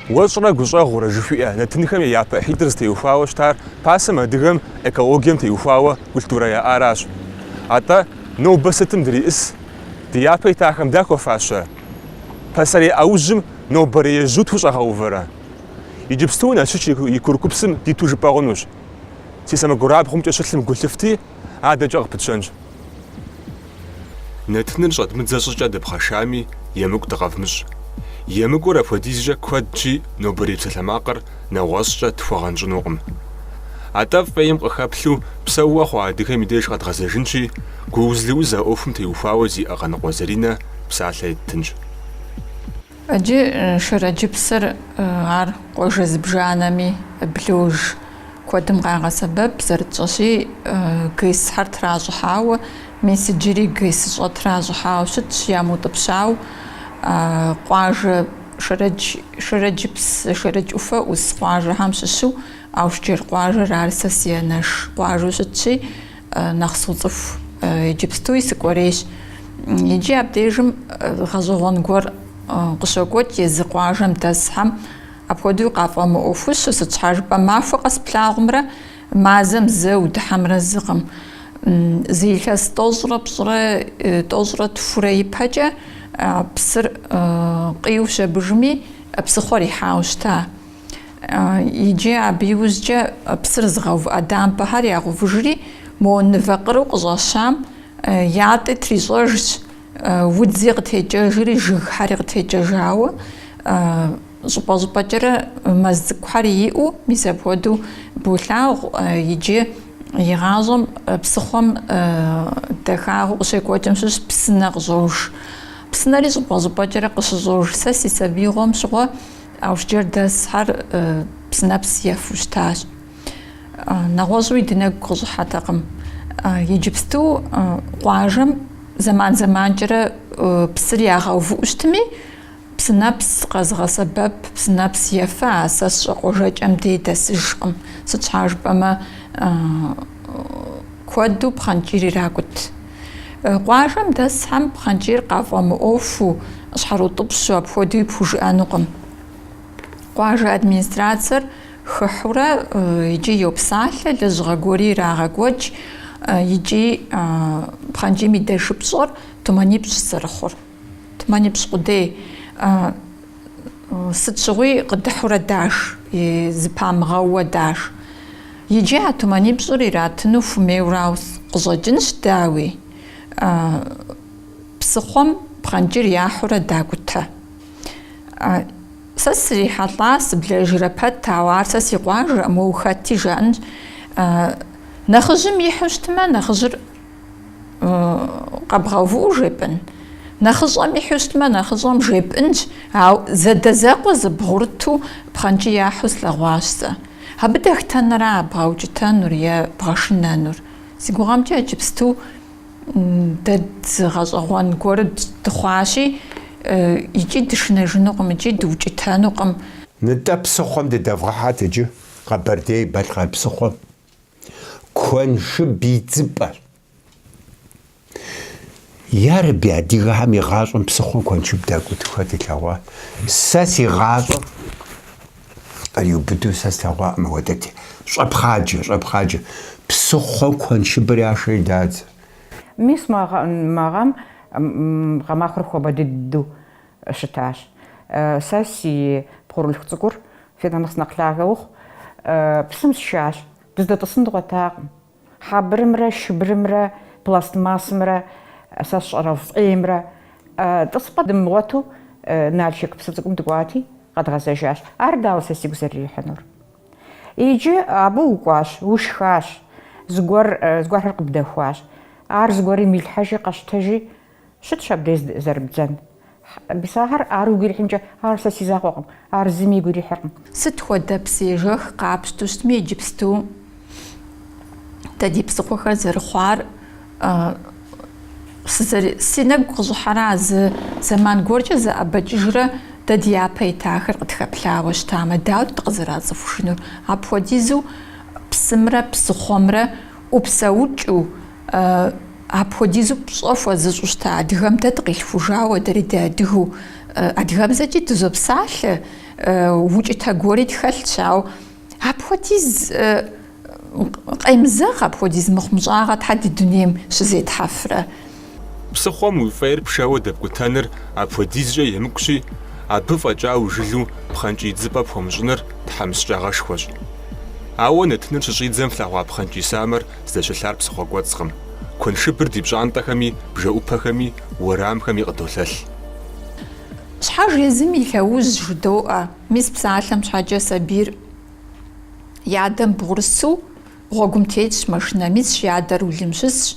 Уэщӏрэ гущӏэгъурэ жыхуиӏэ нэтынхэм я япэ ӏыхьитӏыр зытеухуауэ щытар пасэм адыгэм экологием теухуауэ культурэ яӏаращ. Атӏэ, нобэ сытым дриӏыс? Ди япэ итахэм дахуэфащэ? Пасэрей ӏэужьым нобэрей ежьу тхущӏэгъэувэрэ? Иджыпсту Налшыч и курыкупсым диту жыпӏэ хъунущ. Си сэмэгурабгъумкӏэ щылъым гу лъыфти, адэкӏэ къыпытщэнщ. Нэтыныр щӏэдмыдзэ щӏыкӏэ дыпхъэшами, емыкӏу дыкъэвмыщӏ. Емыкӏур апхуэдизкӏэ куэдщи, нобэрей псалъэмакъыр нэгъуэщӏкӏэ тхуэгъэнщӏынукъым. Атӏэ фӏейм къыхэплъу псэууэ хъуа адыгэм и деж къэдгъэзэжынщи, гуузлыуз а ӏуэхум теухуауэ зиӏэ Къаныкъуэ Заринэ псалъэ еттынщ. Иджы Шэрэджыпсыр ар къуажэ зыбжанэми блож. Куэдым къагъэсэбэп, зэрытщӏэщи, ГЭС-хэр тращӏыхьауэ, мис иджыри ГЭС-щӏэ тращӏыхьауэ щытщ, ямыутӏыпщауэ. Къуажэ Шэрэдж, Шэрэджыпс, Шэрэдж ӏуфэ ӏус къуажэхэм щыщу Аушджэр къуажэр ар сэ си анэш къуажэу щытщи, нэхъ соцӏыху, иджыпстуи сыкӏуэрейщ. Иджы абдежым гъэщӏэгъуэн гуэр къыщокӏуэкӏ езы къуажэм дэсхэм апхуэдэуи къафӏэмыӏуэхущу, сыт щхьа жыпӏэ махуэ къэс плъагъумрэ мазэм зэ удыхьэмрэ зыкъым. Зы илъэс тӏощӏрэ пщӏырэ, тӏощӏрэ тхурэ ипэкӏэ псыр къиу щэбыжми, псыхъуэр ихьауэ щыта. Иджы абы иужькӏэ псыр зыгъэувыӏэ дамбэхэр ягъэувыжри, мо нывэ къыру къыщӏэщам ятӏи трищӏэжщ, удзи къытекӏэжри, жыгхэри къытекӏэжауэ, щӏыпӏэ-щӏыпӏэкӏэрэ мэз цӏыкӏухэри иӏэу, мис апхуэдэу болъагъу. Иджы игъащӏэм псыхъуэм дахагъэу къыщекӏуэкӏым щыщ псынэ къыщӏож. Псынэри щӏыпӏэ-щӏыпӏэкӏэрэ къыщыщӏож. Сэ си сабиигъуэм щыгъуэ Аушджэр дэсхэр псынэпс ефу щытащ. Нэгъуэщӏуи ди нэгу къыщӏыхьэтэкъым. Иджыпсту къуажэм зэман-зэманкӏэрэ псыр ягъэувыӏэу щытми, псынэпс къэзыгъэсэбэп, псынэпс ефэ а сэ сщӏэ къуажэкӏэм дей дэсыжкъым. Сыт щхьа жыпӏэмэ, куэду пхъэнкӏийр иракӏут. Къуажэм дэсхэм пхъэнкӏийр къафӏэмыӏуэхуу, щхьэрутӏыпщу апхуэдэуи пхужыӏэнукъым. Къуажэ администрацэр хыхьурэ иджы йопсалъэ, лэжьыгъэ гуэри ирагъэкӏуэкӏ икӏи пхъэнкӏийм и дэшыпщӏэр тумэнипщӏ зэрыхъур. Тумэнипщӏ къудей. Сыт щыгъуи къыдыхьурэ даш, зыпамыгъэууэ даш. Иджы а тумэнипщӏыр иратыну хуэмейуэрауэ къыщӏэкӏынщ, дауи. Псыхъуэм пхъэнкӏийр яхьурэ дакӏутэ. Сэ срихьэлӏа, сыблэжрэ пэт, ауэ ар сэ си къуажэкъым, уэ ухэти жаӏэнщ. Нэхъыжьым ихьу щытмэ, нэхъыжьыр къэбгъэувыӏэу жепӏэн. Нэхъыщӏэм ихьу щытмэ, нэхъыщӏэм жепӏэнщ, ауэ зэдэзэкъуэ зыбгъурыту пхъэнкӏий яхьу слъэгъуащ сэ. Абы дэтхэнэра бгъэукӏытэнур е бгъэшынэнур? Си гугъэмкӏэ иджыпсту дэ зы гъэщӏэгъуэн гуэр дыхъуащи, икӏи дышынэжынукъым, икӏи дыукӏытэнукъым. Нтӏэ псыхъуэм дыдэвгъэхьэт иджы, Къэбэрдей-Балъкъэр псыхъуэм. Куэншыб идзыпӏэр. Ярэби, адыгэхэм игъащӏэм псыхъуэм куэншыб дакӏуту хэт илъэгъуа? Сэ си гъащӏэм къриубыдэу сэ слъэгъуакъым апхуэдэ щӏэпхъаджэ, щӏэпхъаджэ. Псыхъуэм куэншыбыр яшэри дадзэ. Мис мы гъэм гъэмахуэр хуабэ дыдэу щытащ. Сэ си пхъурылъху цӏыкӏур, фи нэхъ нэхъ лъагэ ухъу, псым сшащ. Дыздэтӏысын дгъуэтакъым. Хьэбырымрэ шыбырымрэ пластмассымрэ сэ сщӏэрэ фӏеймрэ тӏысыпӏэ дымыгъуэту Налшык псы цӏыкӏум дыкӏуати, къэдгъэзэжащ. Ар дауэ сэ сигу зэрырихьынур? Иджы абы укӏуащ, ушхащ, зыгуэр, зыгуэрхэр къыбдэхуащ. Ар зыгуэрым илъхьэжи, къэщтэжи, щытщ абдеж зэрыбдзэн. Мис ахэр ар уигу ирихьынкӏэ, ар сэ си закъуэкъым, ар зыми игу ирихьыркъым. Сыт хуэдэ псыежэх къапщтэу щытми, иджыпсту дэ ди псыхъуэхэр зэрыхъуар си нэгу къыщӏыхьэра зы зэман гуэркӏэ зэӏэбэкӏыжрэ дэ ди япэ итахэр къытхэплъауэ щытамэ, дауэт дыкъызэрацӏыхужынур? Апхуэдизу псымрэ псыхъуэмрэ ӏупсэукӏыу, Апхуэдизу пщӏэ хуэзыщӏу щыта адыгэм дэ дыкъилъхужауэ, дэри дыадыгэу, адыгэбзэкӏи дызопсалъэ. укӏытэ гуэри тхэлъщ, ауэ апхуэдиз къемызэгъ, апхуэдиз мыхъумыщӏагъэ тхьэ ди дунейм щызетхьэфрэ. Псыхъуэм уи фӏейр пшэуэ дэпкӏутэныр апхуэдизкӏэ емыкӏущи, абы фӏэкӏа уи жылэу пхъэнкӏий идзыпӏэ пхуэмыщӏыныр тхьэмыщкӏагъэшхуэщ. Ауэ нэтыныр щыщӏидзэм флъэгъуа пхъэнкӏий самэр здэщылъар псыхъуэ кӏуэцӏкъым. Куэншыбыр ди пщӏантӏэхэми, бжэӏупэхэми, уэрамхэми къыдолъэлъ. Щхьэж езым и лъэужь жыдоӏэ. Мис псалъэм щхьэкӏэ сабийр и адэм бгъурысу гъуэгум тетщ, машинэм исщ, и адэр рулым щысщ.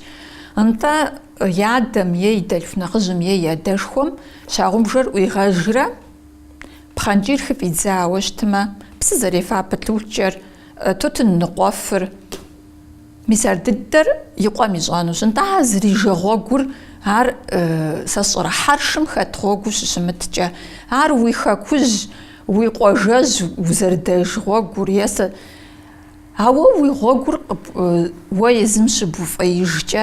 Нтӏэ, и адэм е и дэлъху нэхъыжьым е и адэшхуэм щхьэгъубжэр ӏуигъэжрэ пхъэнкӏийр хыфӏидзауэ щытмэ, псы зэрефа пытулъкӏэр, тутын ныкъуэфыр, мис ар дыдэр и къуэм ищӏэнущ. Нтӏэ, а зрижэ гъуэгур, ар сэ сщӏэрэ хьэршым хэт гъуэгуу щыщымыткӏэ, ар уи хэкужь, уи къуажэжь узэрыдэж гъуэгур е сэ Ауэ уи гъуэгур уэ езым щыбуфӏеижкӏэ,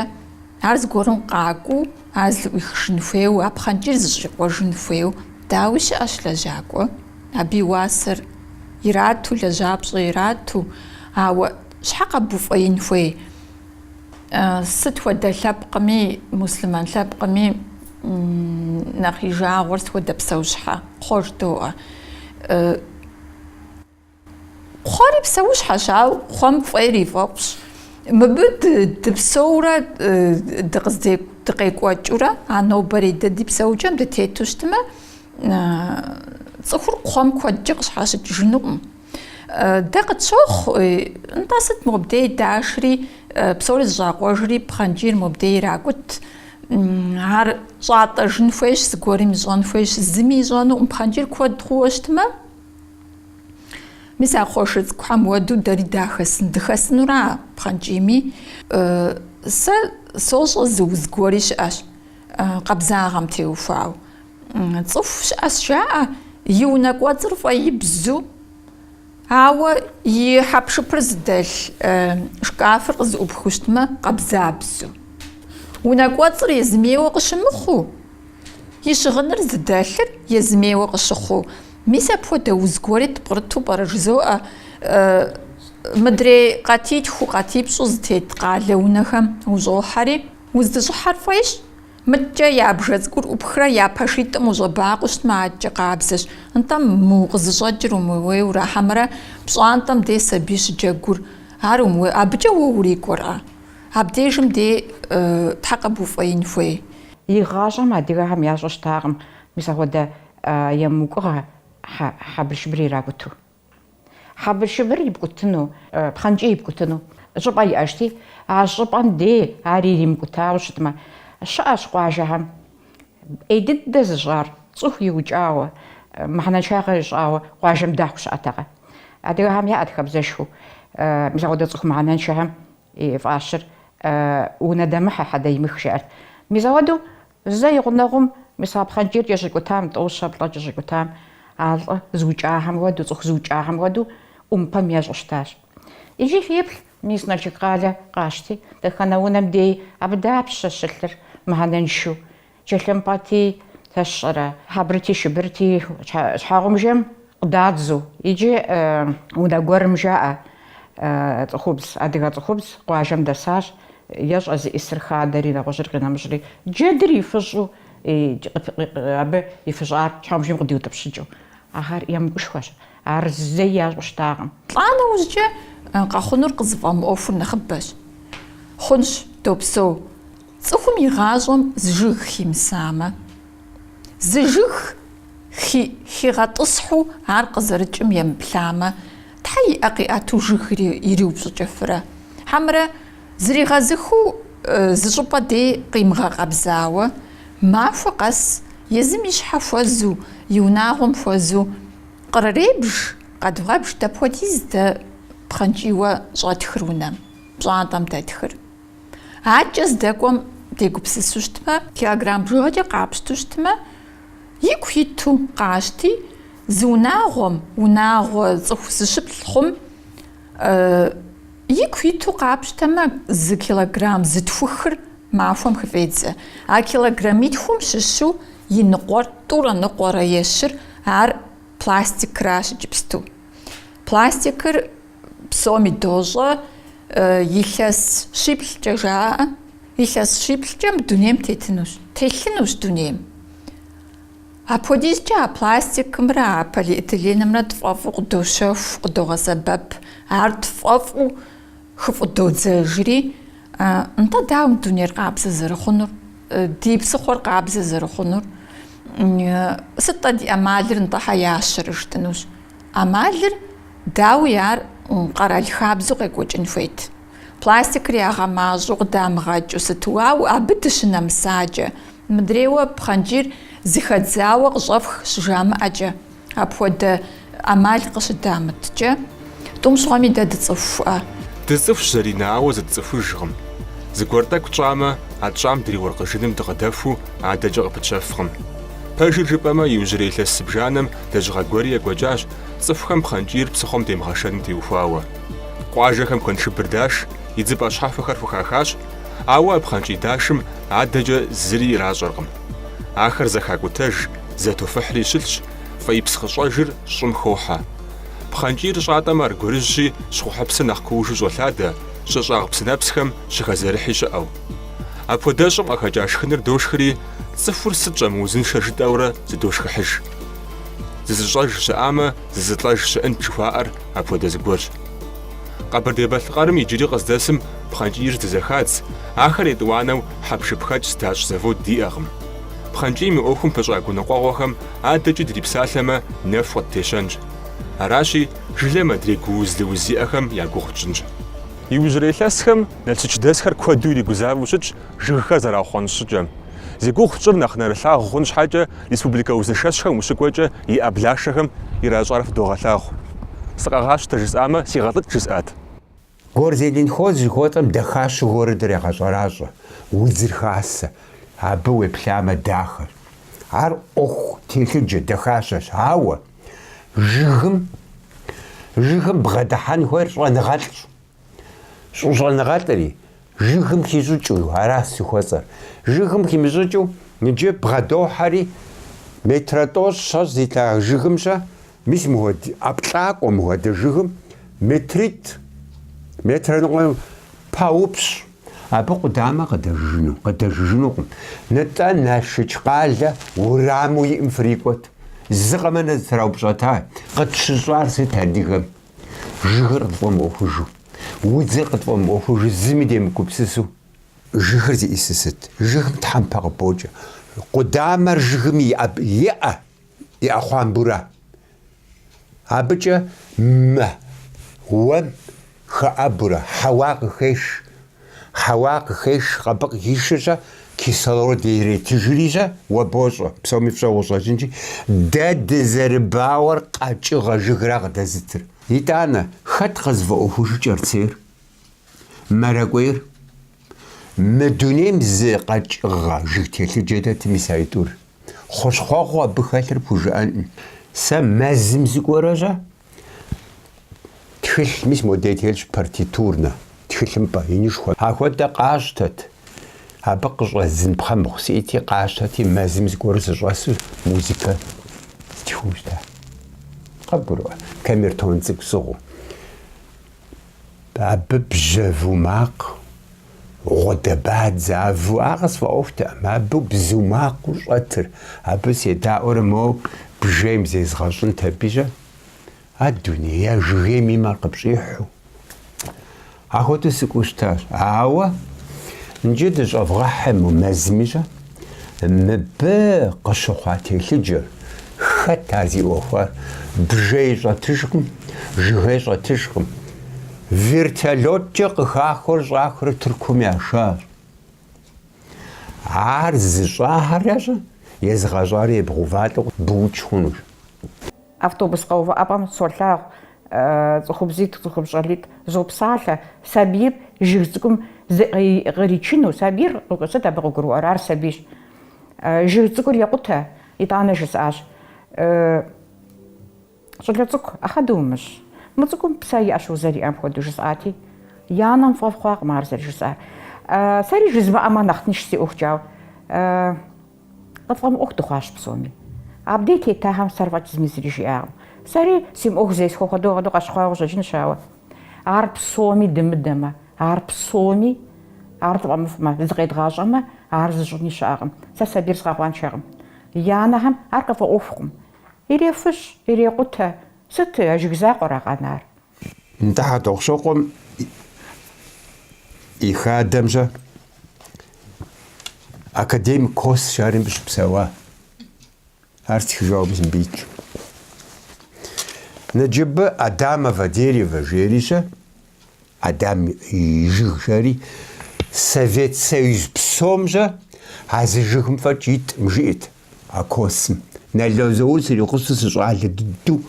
ар зыгуэрым къакӏуэу, ар зэлъыӏуихыжын хуейуэ, а пхъэнкӏийр зыщӏикъуэжын хуейуэ, дауи щыӏэщ лэжьакӏуэ. Абы и уасэр ирату, лэжьапщӏэ ирату, ауэ щхьэ къэбуфӏеин хуей? Сыт хуэдэ лъэпкъми, муслъымэн лъэпкъми нэхъ и жагъуэр сыт хуэдэ псэущхьэ? Кхъуэ жыдоӏэ. Кхъуэри псэущхьэщ, ауэ кхъуэм фӏейр и фӏэфӏщ. Мыбы дыпсэурэ дыкъекӏуэкӏыурэ, а нобэрей дэ ди псэукӏэм дытету щытмэ, цӏыхур кхъуэм куэдкӏэ къыщхьэщыкӏыжынукъым. Дэ къытщохъу, нтӏэ сыт мобдей дашри, псори зыщӏакъуэжри, пхъэнкӏийр мобдей иракӏут. Ар щӏатӏэжын хуейщ, зыгуэрым ищӏэн хуейщ, зыми ищӏэнукъым. Пхъэнкӏийр куэд хъууэ щытмэ, Мис а кхъуэ шыр цӏыкӏухэм уэду дэри дахэсын, дыхэсынура пхъэнкӏийми. Сэ сощӏэ зы уз гуэри щыӏэщ къабзагъэм теухуауэ. Цӏыху щыӏэщ жаӏэ, и унэ кӏуэцӏыр фӏеибзу, ауэ и хьэпшыпыр зыдэлъ шкафыр къызэӏупхыу щытмэ, къабзабзу. Унэ кӏуэцӏыр езым ейуэ къыщымыхъуу, И щыгъыныр зыдэлъыр езым ейуэ къыщыхъуу. Мис апхуэдэ уз гуэри тпкърыту пӏэрэ жызоӏэ. Мыдрей къатитху, къатипщӏу зытет къалэ унэхэм ущӏохьэри, уздыщӏыхьэр фӏейщ. Мыдкӏэ я бжэ цӏыкӏур ӏупхрэ я пэшитӏым ущӏэбакъуэу щытмэ, адэкӏэ къабзэщ. Нтӏэ, мы укъызыщӏэкӏыр умыуейуэрэ, хьэмэрэ пщӏантӏэм дей сабий щыджэгур, ар умыуей, абыкӏэ уэ урикӏуэрэ? Абдежым дей тхьэ къэбуфӏеин хуей. Игъащӏэм адыгэхэм ящӏэу щытакъым мис апхуэдэ емыкӏугъэ хьэбыршыбыр иракӏуту. Хьэбыршыбыр ипкӏутыну, пхъэнкӏий ипкӏутыну щӏыпӏэ иӏэжти, а щӏыпӏэм дей ар иримыкӏутауэ щытмэ, щыӏэщ къуажэхэм ӏей дыдэ зыщӏар, цӏыху иукӏауэ, мыхьэнэншагъэ ищӏауэ къуажэм даху щыӏэтэкъэ. Адыгэхэм яӏэт хабзэшхуэу мис апхуэдэ цӏыху мыхьэнэншэхэм фӏащыр унэ дэмыхьэ, хьэдэ имых жаӏэрт. Мис апхуэдэу зэ и гъунэгъум мис а пхъэнкӏийр кӏэщӏикӏутам, тӏэу-щэ-плӏэ кӏэщӏикӏутам, а лӏы зыукӏахэм хуэдэу, цӏыху зыукӏахэм хуэдэу ӏумпэм ещӏу щытащ. Иджы феплъ, мис Налшык къалэ къащти, дэтхэнэ унэм дей абы дапщэ щылъыр мыхьэнэншэу. Кӏэлъымпӏэти, сэ сщӏэрэ, хьэбырти шыбырти щхьэгъубжэм къыдадзу. Иджы унэ гуэрым жаӏэ цӏыхубз, адыгэ цӏыхубз къуажэм дэсащ, ещӏэ зиӏысыр хадэри, нэгъуэщӏри къинэмыщӏри. Джэдыр ифыщӏу, абы ифыщӏар щхьэгъубжэм къыдиутӏыпщыкӏыу. Ахэр емыкӏушхуэщ. Ар зэи ящӏу щытакъым. Лӏа нэужькӏэ къэхъунур къызыфӏэмыӏуэхур нэхъыбэщ. Хъунщ, допсэу. Цӏыхум и гъащӏэм зы жыг химысамэ, зы жыг хигъэтӏысхьу ар къызэрыкӏым емыплъамэ, тхьэ и ӏэ къиӏэту жыг ириупщӏыкӏыфрэ? Хьэмэрэ зригъэзыхыу зы щӏыпӏэ дей къимыгъэкъэбзауэ, махуэ къэс езым и щхьэ хуэзу, и унагъуэм хуэзу кърыребж, къэдвгъэбж дапхуэдиз дэ пхъэнкӏийуэ щӏэтхыр унэм, пщӏантӏэм дэтхыр. Адэкӏэ здэкӏуэм дегупсысу щытмэ, килограмм бжыгъэкӏэ къапщту щытмэ, ику иту къащти, зы унагъуэм, унагъуэ цӏыху зыщыплӏ хъум, ику иту къапщтэмэ, зы килограмм зытхухыр махуэм хыфӏедзэ. А килограммитхум щыщу и ныкъуэр, тӏурэ ныкъуэрэ е щыр, ар. пластикращ иджыпсту. Пластикыр псоми дощӏэ, илъэс щиплӏкӏэ жаӏэ, илъэс щиплӏкӏэ мы дунейм тетынущ, телъынущ дунейм. Апхуэдизкӏэ а пластикымрэ а полиэтиленымрэ тфӏэфӏу къыдощэху, къыдогъэсэбэп, ар тфӏэфӏу хыфӏыдодзэжри, нтӏэ дауэ мы дунейр къабзэ зэрыхъунур, ди псыхъуэр къабзэ зэрыхъунур? Сыт-тӏэ ди ӏэмалыр нтӏэ хьэ ящэрэ жытӏэнущ. ӏэмалыр, дауи, ар къэрал хабзэу къекӏуэкӏын хуейт. Пластикыр ягъэмащӏэу къыдамыгъэкӏыу сыту, ауэ абы дыщынэмысакӏэ, мыдрейуэ пхъэнкӏийр зыхэдзауэ къыщӏэфх щыжамыӏэкӏэ, апхуэдэ ӏэмал къыщыдамыткӏэ, тӏум щыгъуэми дэ дыцӏыхуӏэ. Дыцӏыхущ, Заринэ, ауэ зытцӏыхужкъым. Зыгуэр тӏэкӏу тщӏамэ, а тщӏам дриуэркъыжыным дыкъыдэхуу адэкӏэ къыпытщэфкъым. Пэжыр жыпӏэмэ, иужьрей илъэс зыбжанэм лэжьыгъэ гуэри екӏуэкӏащ, цӏыхухэм пхъэнкӏийр псыхъуэм демыгъэшэным теухуауэ. Къуажэхэм куэншыбыр даш, идзыпӏэ щхьэхуэхэр хухахащ, ауэ а пхъэнкӏий дашым адэкӏэ зыри иращӏэркъым. Ахэр зэхакӏутэж, зэтофыхьри щылъщ, фӏеипс къыщӏэжыр щӏым хохьэ. Пхъэнкӏийр щӏатӏэмэ аргуэрыжьщи, щхъухьыпсыр нэхъ куужу щӏолъадэ, щӏыщӏагъ псынэпсхэм щыхэзэрыхьи щыӏэу. Апхуэдэщӏым къыхэкӏа шхыныр дошхри, цӏыхур сыт щӏэмыузыншэр жытӏэурэ зыдошхыхьыж. Зызыщӏэж щыӏамэ, зызылӏэж щыӏэнт жыхуаӏэр апхуэдэ зыгуэрщ. Къэбэрдей-Балъкъэрым иджыри къыздэсым пхъэнкӏийр здызэхадз, ахэр етӏуанэу хьэпшыпхэкӏ здащӏ завод диӏэкъым. Пхъэнкӏийм и ӏуэхум пыщӏа гуныкъуэгъуэхэм адэкӏи дрипсалъэмэ, нэху къыттещэнщ. Аращи, жылэм адрей гууз-лыуз иӏэхэм я гугъу тщӏынщ. Иужьрей илъэсхэм налщычдэсхэр куэду иригузавэу щытщ жыгхэр зэраухъуэнщӏ щӏыкӏэм. Зи гугъу тщӏыр нэхъ нэрылъагъу хъун щхьэкӏэ республикэ узыншэщхэм ущыкӏуэкӏэ иӏэ блашэхэм иращӏар фыдогъэлъагъу. Сыкъэгъащтэ жысӏамэ, сигъэлӏыкӏ жысӏат. Горзеленхоз жыхуэтӏэм дахащэу городыр егъэщӏэращӏэ, удзыр хасэ, абы уеплъамэ дахэщ. Ар ӏуэху телъыджэ, дахащэщ, ауэ жыгым, жыгым бгъэдыхьэн хуейр щӏэныгъэлӏщ. Щӏыщӏэныгъэлӏри, жыгым хищӏыкӏыу, аращ жыхуэсӏэр. Жыгым химыщӏыкӏыу иджы бгъэдохьэри, метрэ тӏощӏ щэщӏ зи лъагагъ жыгым-щэ, мис мыхуэдэ, ӏэплӏакӏуэ мыхуэдэ жыгым метритӏ, метрэ ныкъуэ паупщӏ. Абы къудамэ къыдэжыжыну, къыдэжыжынукъым. Нтӏэ Налшыч къалэ ураму иӏэм фрикӏуэт. Зы къэмынэ зэтраупщӏэта. Къытщыщӏар сыт адыгэм? Жыгыр къытфӏэмыӏуэхужу, удзыр къытфӏэмыӏуэхужу, зыми демыгупсысу. Жыгыр зиӏысыр сыт? Жыгым тхьэмпэ къыпокӏэ. Къудамэр жыгым и ӏэ, и ӏэхъуамбура. Абыкӏэ мэ, уэм хэӏэбурэ, хьэуа къыхеш. Хьэуа къыхеш, абы къыхишыр-щэ, кислород иретыжри-щэ, уэ бощӏэ, псоми фщӏэуэ къыщӏэкӏынщи, дэ дызэрыбауэр къэкӏыгъэ жыгра къыдэзытыр. Итӏанэ, хэт къызыфӏэӏуэхужыр кӏэрцейр, мэрэкӏуейр? Мы дунейм зы къэкӏыгъэ жыг телъыджэ дэтым мис аитӏур. Хущхъуэгъуэу абы хэлъыр пхужыӏэнкъым. Сэ мэзым сыкӏуэрэ-щэ? Тхылъ, мис модей телъщ партитурнэ, тхылъымпӏэ инышхуэ. Ахуэдэ къасщтэт, абы къыщӏэздзын пхъэмбгъу сиӏэти, къасщтэти, мэзым зыгуэру сыщӏэсу музыкэ стхыу щыта. Къыбгурыӏуа? Камертон цӏыкӏу сӏыгъыу. Абы бжьэ ву макъ, гъудэбадзэ, а ву, ар къысфӏэӏуэхутэкъым, абы бзу макъыу щӏэтыр, абы седаӏуэрэ моуэ бжейм зезгъэщӏынт аби-щэ. А дуней, а жыгейм и мэр къыпщӏихьу. Ахуэдэу сыкӏуэу щытащ. Ауэ иджы дыщӏэвгъэхьэ мы мэзми-щэ, мыбы къыщыхъуа телъыджэр, хэт ар зи ӏуэхуар? Бжей щӏэтыжкъым, жыгей щӏэтыжкъым. Вертолеткӏэ къыхахуэр щӏахрэ Тыркум яшащ. Ар зыщӏахэр ящӏэ, езыгъэщӏари ебгъувалӏэу быукӏ хъунущ. Автобус къэувыӏэпӏэм солъагъу цӏыхубзитӏ, цӏыхубз щӏалитӏ зопсалъэ, сабийр жыг цӏыкӏум къричыну, сабийр сыт абы къыгурыӏуэр, ар сабийщ. Жыг цӏыкӏур екъутэ, итӏанэ жысӏащ. Щӏалэ цӏыкӏу, ахуэдэу умыщӏ. Мы цӏыкӏум псэ иӏэщ узэриӏэм хуэдэу жысӏати, и анэм фӏэфӏ хъуакъым ар зэрыжысӏар. Сэри жызмыӏэмэ нэхъ тынш си ӏуэхукӏэ, ауэ Къытфӏэмыӏуэху дыхъуащ псоми. Абдей тетахэм сэр фӏэкӏ зыми зыри жиӏакъым. Сэри си мыӏуэху зесхуэ хуэдэу хуэдэу къэщыхъуауэ къыщӏэкӏынщ, ауэ ар псоми дымыдэмэ, ар псоми ар тфӏэмыфӏмэ, зыкъедгъащӏэмэ, ар зыщӏыни щыӏэкъым. Сэ сабийр згъэкъуаншэкъым. Я анэхэм ар къыфӏэӏуэхукъым. Ирефыщӏ, ирекъутэ. Сыт а жыг закъуэра къэнар? Нтӏэ Хьэтӏохъущокъуэм и хадэм-щэ академик Кос жари мыбы щыпсэуа. Ар стхыжауэ мис мыбы итщ. Ныджыбэ Адамово дерево жери-щэ, Адам и жыг жари, Совет Союз псом-щэ а зы жыгым фӏэкӏ иткъым, жиӏэт а Косым. Нало Заур сригъусэу сыщӏалэ дыдэу.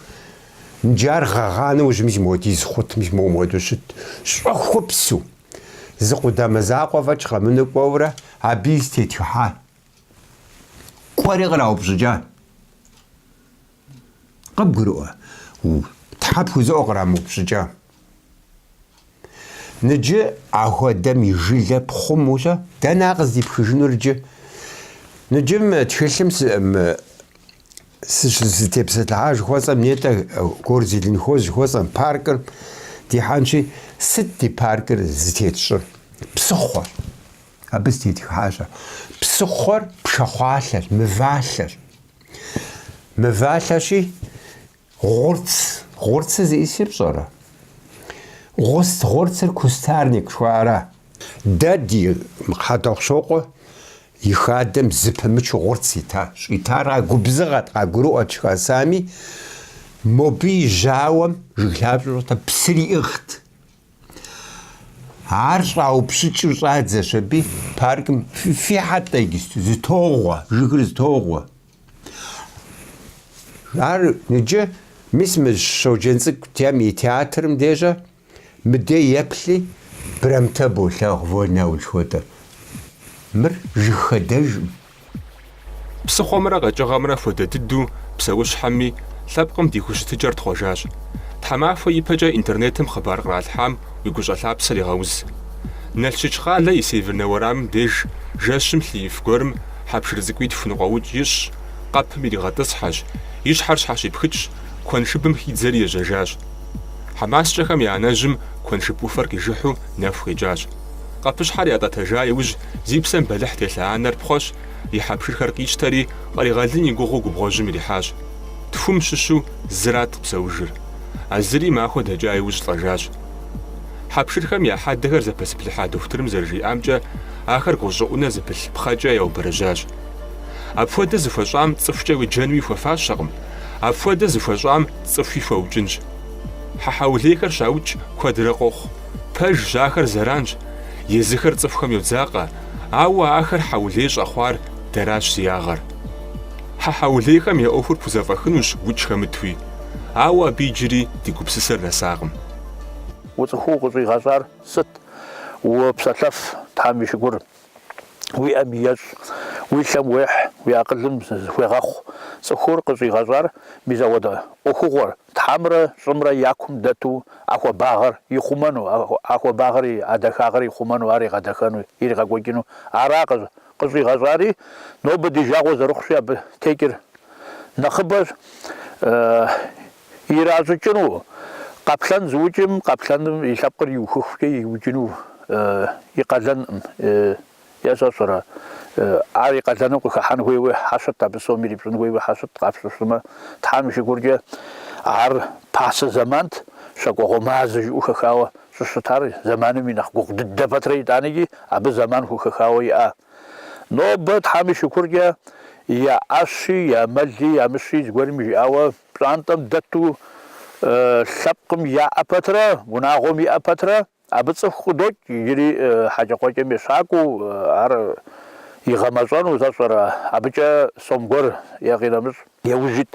Иджы ар гъэгъа нэужь мис мыуэдиз хъут, мис моуэ мыуэдэу щыт. Щӏэхупсу, зы къудамэ закъуэ фӏэкӏ къэмынэу кӏуэурэ абыи зытетхыхьа. Кӏуэри къраупщӏыкӏа. Къыбгурыӏуэ? Тхьэ пхузоӏуэ кърамыупщӏыкӏа. Ныджы ахуэдэм и жылэ пхъумэу-щэ, дэнэ ар къыздипхыжынур иджы? Ныджы мы тхылъым сыщызытепсэлъыхьа жыхуэсӏэм нетӏэ Горзеленхоз жыхуэсӏэм паркыр дихьэнщи, сыт ди паркыр зытет щӏыр? Псыхъуэщ. Абы зытетхыхьащ. Псыхъуэр пшахъуалъэщ, мывалъэщ. Мывалъэщи, гъурц, гъурцыр зиӏысыр пщӏэрэ? Гъус, гъурцыр кустарник жыхуаӏэра? Дэ ди Хьэтӏохъущокъуэ и хадэм зыпымычу гъурц ита. Щӏитар а губзыгъэт, къагурыӏуэт щыхасами, мобы и жьауэм жыг лъабжьэм щӏэтэ псыр иӏыгът. Ар щӏаупщӏыкӏыу щӏадзэщ аби, паркым фихьэт-тӏэ иджысту, зытогъуэ, жыгыр зытогъуэ. Ар иджы, мис мы Щоджэнцӏыкӏу тем и театрым дежьэ, мыдей еплъи, Брамтэ болъагъу Вольнэ Аул хуэдэр. Мыр жыг хадэжым. Псыхъуэмрэ къэкӏыгъэмрэ хуэдэ дыдэу псэущхьэми лъэпкъым ди хущытыкӏэр тхъуэжащ. Тхьэмахуэ ипэкӏэ интернетым хъыбар къралъхьам уи гущӏэлъапсэр егъэуз. Налщыч къалэ и Севернэ уэрамым деж жэщым лъыиф гуэрым хьэпшыр цӏыкӏуитху ныкъуэукӏ ищӏщ, къэпым иригъэтӏысхьэщ, и щхьэр щхьэщипхыкӏщ, куэншыбым хидзэри ежьэжащ. Хьэмаскӏэхэм я анэжьым куэншыб ӏуфэр къижыхьу нэху къекӏащ. Къэпыщхьэр ятӏэтэжа иужь зи псэм бэлыхь телъа анэр пхъуэщ, и хьэпшырхэр къищтэри, къригъэлын и гугъэу губгъуэжьым ирихьащ. Тхум щыщу зырат псэужыр. А зыри махуэ дэкӏа иужь лӏэжащ. Хьэпшырхэм я хьэдэхэр зэпэзыплъыхьа дохутырым зэрыжиӏамкӏэ, ахэр гъущӏыӏунэ зыпылъ пхъэкӏэ яубэрэжьащ. Апхуэдэ зыхуэщӏам цӏыхукӏэ уеджэнуи хуэфащэкъым, апхуэдэ зыхуэщӏам цӏыхуи хуэукӏынщ. Хьэ хьэулейхэр щаукӏ куэдрэ къохъу. Пэжщ, ахэр зэранщ, езыхэр цӏыхухэм йодзакъэ, ауэ ахэр хьэулей щӏэхъуар дэращ зи ягъэр. Хьэ хьэулейхэм я ӏуэхур пхузэфӏэхынущ укӏ хэмытуи, ауэ абы иджыри ди гупсысэр нэсакъым. Уцӏыхуу укъыщӏигъэщӏар сыт? Упсэлъэф, Тхьэм и шыкур. Уи ӏэм ещӏ, уи лъэм уехь, уи акъылым зыхуегъэхъу. Цӏыхур къыщӏигъэщӏар мис ауэдэ ӏуэхугъуэр, Тхьэмрэ щӏымрэ я кум дэту а хуабагъэр ихъумэну, а хуабагъэр, а дахагъэр ихъумэну, ар игъэдэхэну, иригъэкӏуэкӏыну. Ара къыщӏигъэщӏари, нобэ ди жагъуэ зэрыхъущи, абы текӏыр нэхъыбэщ. Иращӏыкӏыну, къаплъэн зыукӏым къаплъэным и лъэпкъыр иухыхукӏэ иукӏыну и къалэнкъым. Е сэ сщӏэрэ, ар и къалэным къыхыхьэн хуейуэ хьэ щыт, абы сом ирипщӏын хуейуэ хьэ щыт къапщтэу щытмэ, Тхьэм и шыкуркӏэ ар пасэ зэмант, щэкӏуэгъуэ мазэ жыӏэу хэхауэ щӏыщытар зэманым и нэхъ гугъу дыдэ пэтрэ итӏанэкӏи абы зэман хухэхауэ иӏа. Нобэ Тхьэм и шыкуркӏэ я ӏэщи, я мэли, я мыщи зыгуэрым жиӏауэ пщӏантӏэм дэту лъэпкъым яӏэ пэтрэ, унагъуэм иӏэ пэтрэ, абы цӏыху къыдокӏ иджыри хьэкӏэкхъуэкӏэм ещакӏуэу, ар игъэмэщӏэну, сэ сщӏэрэ, абыкӏэ сом гуэр е къинэмыщӏ яужь ит.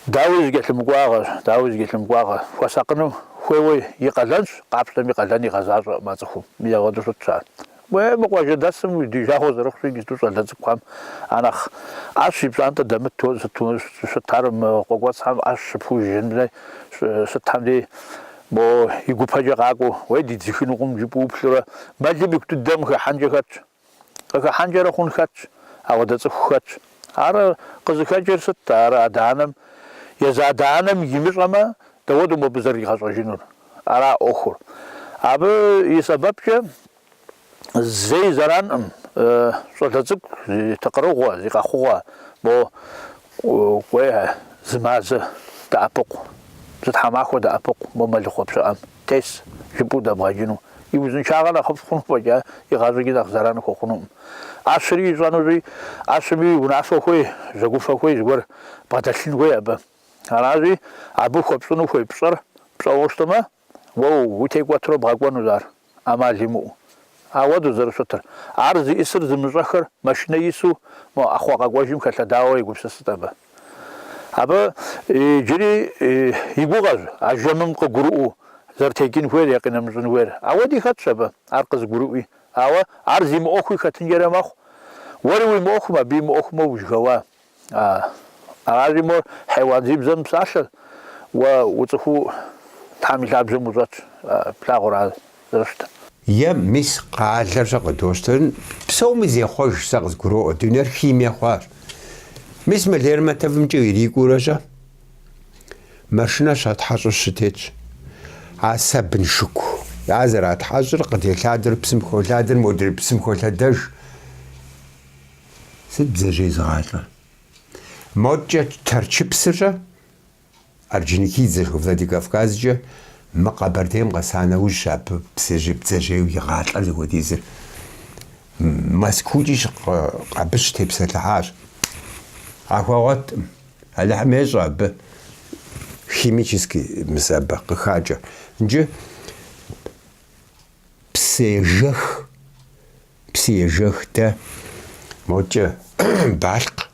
Дауи зыкӏэлъымыкӏуагъэщ, дауи зыкӏэлъымыкӏуагъэ. Хуэсакъыну хуейуэ и къалэнщ, къапщтэм и къалэн игъэзащӏэкъым а цӏыхум. Мис апхуэдэу щытщ ар. Уей, мы къуажэдэсым ди жагъуэ зэрыхъущи, иджысту щӏалэ цӏыкӏухэм а нэхъ ӏэщ и пщӏантӏэ дэмыту сыту щытар мы къуэкӏуэцӏхэм ӏэщ щыпхужым дей, сытхэм дей мо и гупэкӏэ къакӏуэу, уей, дидзыхынукъым жыпӏэу уплъурэ, мэлым ику дыдэм хыхьэнкӏэ хэтщ. Къыхыхьэнкӏэрэ хъун хэтщ, ауэдэ цӏыху хэтщ. Ар къызыхэкӏыр сыт? Ар адэ-анэм Езы адэ-анэм имыщӏэмэ, дауэду мобы зэрыригъэщӏэжынур? Ара ӏуэхур. Абы и сэбэпкӏэ зэи зэранкъым щӏалэ цӏыкӏу зи тыкъырыгъуэ, зи къэхъугъуэ, мо кӏуэ зы мазэ дэӏэпыкъу, зы тхьэмахуэ дэӏэпыкъу мо мэлыхъуэ пщыӏэм тес жыпӏэу дэбгъэкӏыну. И узыншагъэр нэхъыфӏ хъуну фӏэкӏа, игъащӏэкӏи нэхъ зэран хуэхъунукъым. ӏэщри ищӏэнущи, ӏэщми унафэ хуей, жьэгуфэ хуей, зыгуэр бгъэдэлъын хуей абы. Аращи, абы хуэпщӏыну хуей пщӏэр пщӏэуэ щытмэ, уэ утекӏуэтурэ бгъэкӏуэнущ ар, ӏэмал имыӏэу. Ауэдэу зэрыщытыр. Ар зиӏысыр зымыщӏэхэр машинэ ису мо ӏэхъуэ къэкӏуэжым хэлъэдауэ егупсысыт абы. Абы иджыри и гугъэщ а жэмым къыгурыӏуэу зэрытекӏын хуейр е къинэмыщӏын хуейр. Ауэди хэтщ абы ар къызыгурыӏуи. Ауэ ар зимыӏуэхуи хэтынкӏэрэ мэхъу. Уэри уимыӏуэхум, абы имыӏуэхумэ ужьыхэуа. Аращи, мор хьэйуан зи бзэ мыпсалъэр, уэ уцӏыхуу Тхьэм и лъабжьэм ущӏэтщ, плъагъур ар зэрыщытыр. Е мис къалэр щэ къыдощтэр, псоми зехъуэж, сэ къызгуроӏуэ, дунейр химие хъуащ. Мис мы Лермонтовымкӏэ ирикӏуэурэ щэ, машинэ щатхьэщӏу щытетщ. А сабын шыку, ар зэратхьэщӏыр къытелъадэр псым холъадэр, модрей псым холъэдэж. Сыт бдзэжьей зыгъалӏэр? Модкӏэ Тэрчыпсыр щэ? Орджоникидзе Владикавказкӏэ мы Къэбэрдейм къэса нэужьщ абы бдзэжьейуэ игъалӏэр зыхуэдизыр. Мэзкуукӏи абы щытепсэлъыхьащ. Къахуэгъуэткъым. Алыхьым ещӏэ абы химический мис абы къыхакӏэ. Иджы псыежэх, псыежэх дэ модкӏэ Балъкъ.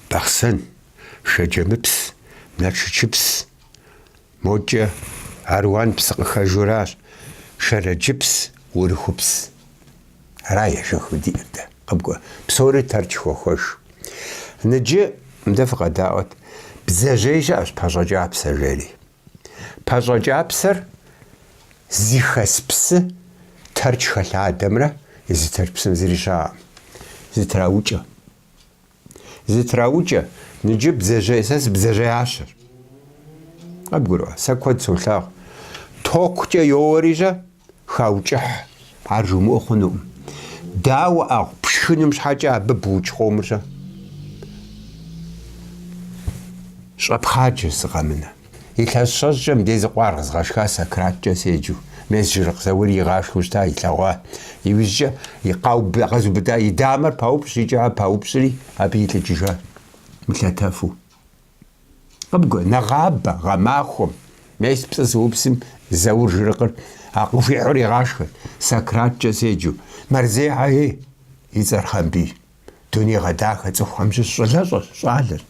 Бахъсэн, Шэджэмыпс, Налшычыпс, модкӏэ Аруан псы къыхэжуращ, Шэрэджыпс, Урыхупс. Ара ежэхыу диӏэр дэ, къыбгуэ. Псори Тэрч хохуэж. Ныджы, мыдэ фыкъэдаӏуэт, бдзэжьей щыӏэщ пащӏэкӏапсэ жери. Пащӏэкӏапсэр зыхэс псы Тэрч хэлъадэмрэ езы Тэрч псым зыри щыӏэкъым. Зытраукӏэ. Зытраукӏэ, ныджы бдзэжьей, сэ сыбдзэжьеящэщ. Къыбгурыӏуа? Сэ куэд солъагъу. Токукӏэ йоуэри-щэ, хаукӏыхь. Ар жумыӏэу хъунукъым. Дауэ ӏэгъу пшхынум щхьэкӏэ абы быукӏ къомыр-щэ? Щӏэпхъаджэ сыкъэмынэ. Илъэс щэщӏкӏэ мыдей зы къуаргъ згъэшха Сократкӏэ седжэу. Мес Жырыкъ Заур игъашхэу щыта, илъэгъуа. Иужькӏэ и къэзубыда и дамэр паупщӏ, икӏи ар паупщӏри, абы илӏыкӏыжа мылъэтэфу. Къыбгуэ, нэгъабэ, гъэмахуэм, мес пцӏы сыупсым Заур Жырыкъыр а къыхуихьур игъашхэт, Сократкӏэ седжэу. Мэрзейхьэ ей, и цӏэр Хъамбий. Дуней гъэдахэ цӏыхухэм щыщ щӏалэщӏэщ, щӏалэщ.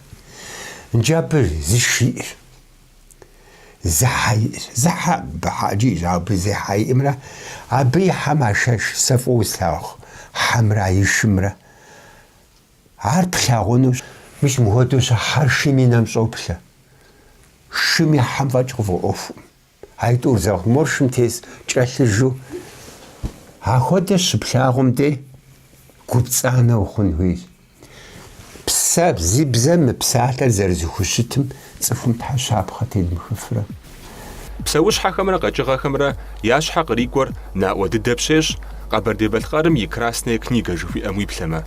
Иджы абы зы шы иӏэщ, зы хьэ иӏэщ, зы хьэ, абы хьэ ӏэджи иӏэщ, ауэ абы зы хьэ иӏэмрэ, абы и хьэм а шэш сэ фӏыуэ слъагъу хьэмрэ а и шымрэ. Ар плъагъунущ. Мис мыхуэдэу щэ хьэр шым и нэм щӏоплъэ. Шым и хьэм фӏэкӏ къыфӏэӏуэхукъым. Айтӏур зэгъу мор шым тес кӏэлъыжу. Ахуэдэ щыплъагъум дей гупцӏанэ ухъун хуейщ. Псэ зи бзэ мыпсалъэр зэрызыхущытым цӏыхум тхьэ щапхъэ тедмыхыфрэ? Псэущхьэхэмрэ къэкӏыгъэхэмрэ я щхьэ кърикӏуэр наӏуэ дыдэ пщещӏ Къэбэрдей-Балъкъэрым и Красная книга жыхуиӏэм уиплъэмэ.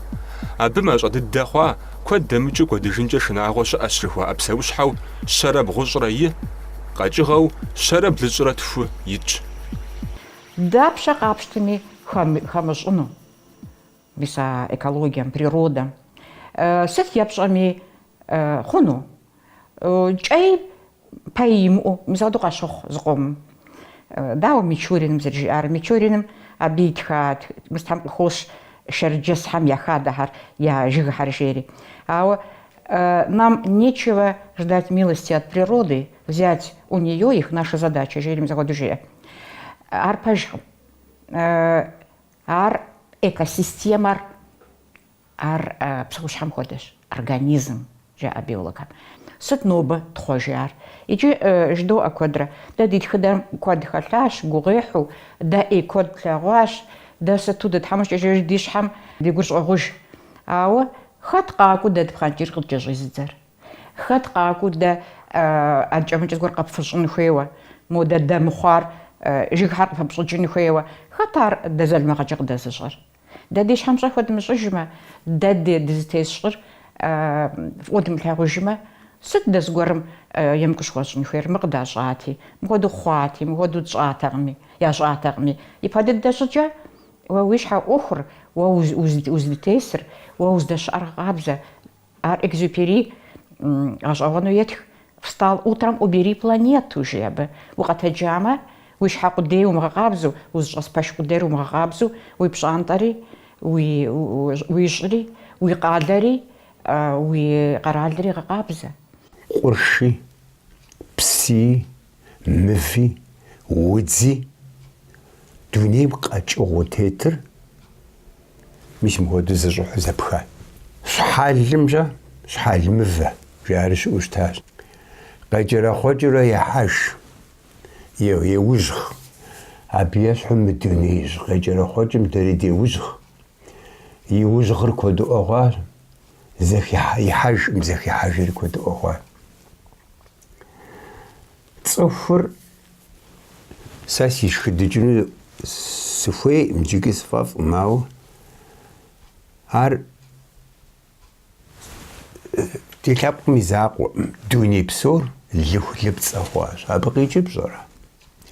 Абы мащӏэ дыдэ хъуа, куэд дэмыкӏыу кӏуэдыжынкӏэ шынагъуэ щыӏэщ жыхуаӏэ псэущхьэу щэрэ бгъущӏрэ и, къэкӏыгъэу щэрэ блыщӏрэ тху итщ. Дапщэ къапщтэми хэмыщӏыну, мис а экологием, природэм. Сыт епщӏэми хъуну? Кӏэи пэи имыӏэу, мис апхуэдэу къащохъу зыкъомым. Дауэ Мичуриным зэрыжиӏар? Мичуриным абы итха мис тхьэм къыхощ шэрджэсхэм я хадэхэр, я жыгхэр жери. Ауэ нам нечего ждать милости от природы, взять у нее их наша задача, жери мис апхуэдэу жеӏэ. Ар пэжкъым. Ар экосистемэр Ар псэущхьэм хуэдэщ, организм, жаӏэ биологхэм. Сыт нобэ тхъуэжар? Иджы жыдоӏэ куэдрэ, дэ ди тхыдэм куэд хэлъащ, гугъуехьу, дэ ӏей куэд тлъэгъуащ, дэ сыту дытхьэмыщкӏэ жери ди щхьэм ди гур щӏогъуж. Ауэ хэт къакӏуэу дэ ди пхъэнкӏийр къыткӏэщӏизыдзэр? Хэт къакӏуэу дэ адэкӏэ-мыдэкӏэ зыгуэр къэпфыщӏын хуейуэ, модэ дэмыхъуар жыгхэр къыпыпщӏыкӏын хуейуэ, хэт ар дэ залымыгъэкӏэ къыдэзыщӏэр? Дэ ди щхьэм пщӏэ хуэдмыщӏыжмэ, дэ дызытес щӏыр фӏыуэ дымылъагъужмэ, сыт дэ зыгуэрым емыкӏу щӏыхуэтщӏын хуейр? Мыр къыдащӏати, мыпхуэдэу хъуати, мыпхуэдэу тщӏатэкъыми, ящӏатэкъыми. Ипэ дыдэ щӏыкӏэ уэ уи щхьэ ӏуэхур, уэ уздытесыр, уэ уздэщыӏэр гъэкъабзэ. Ар Экзюпери гъэщӏэгъуэну етх, Встал утром, убери планету, жи абы. Укъэтэджамэ, уи щхьэ къудей умыгъэкъабзэу, узыщӏэс пэш къудейр умыгъэкъабзэу, уи пщӏантӏэри, уи щӏыри, уи къалэри, уи къэралри гъэкъабзэ. Къурши, псыи, мыви, удзи, дунейм къэкӏыгъэу тетыр Мис мыхуэдэу зэщӏыхьу зэпха. Щхьэлымкӏэ щхьэл мывэ жари щыӏэу щытащ. Къекӏэрэхъуэкӏыурэ ехьэж, еужьгъ. Абы ещхьу мы дунеижь къекӏэрэхъуэкӏым дэри деужьгъ. И ужьгъыр куэдыӏуэ хъуащ, зэхихьэжкъым, зэхихьэжри куэдыӏуэ хъуащ. Цӏыхур Сэ сишхыдыкӏыну сыхуейкъым, иджыкӏи сфӏэфӏкъым, ауэ ар ди лъэпкъым и закъуэкъым. Дуней псор лыху-лыпцӏэ хъуащ. Абы къикӏыр пщӏэрэ?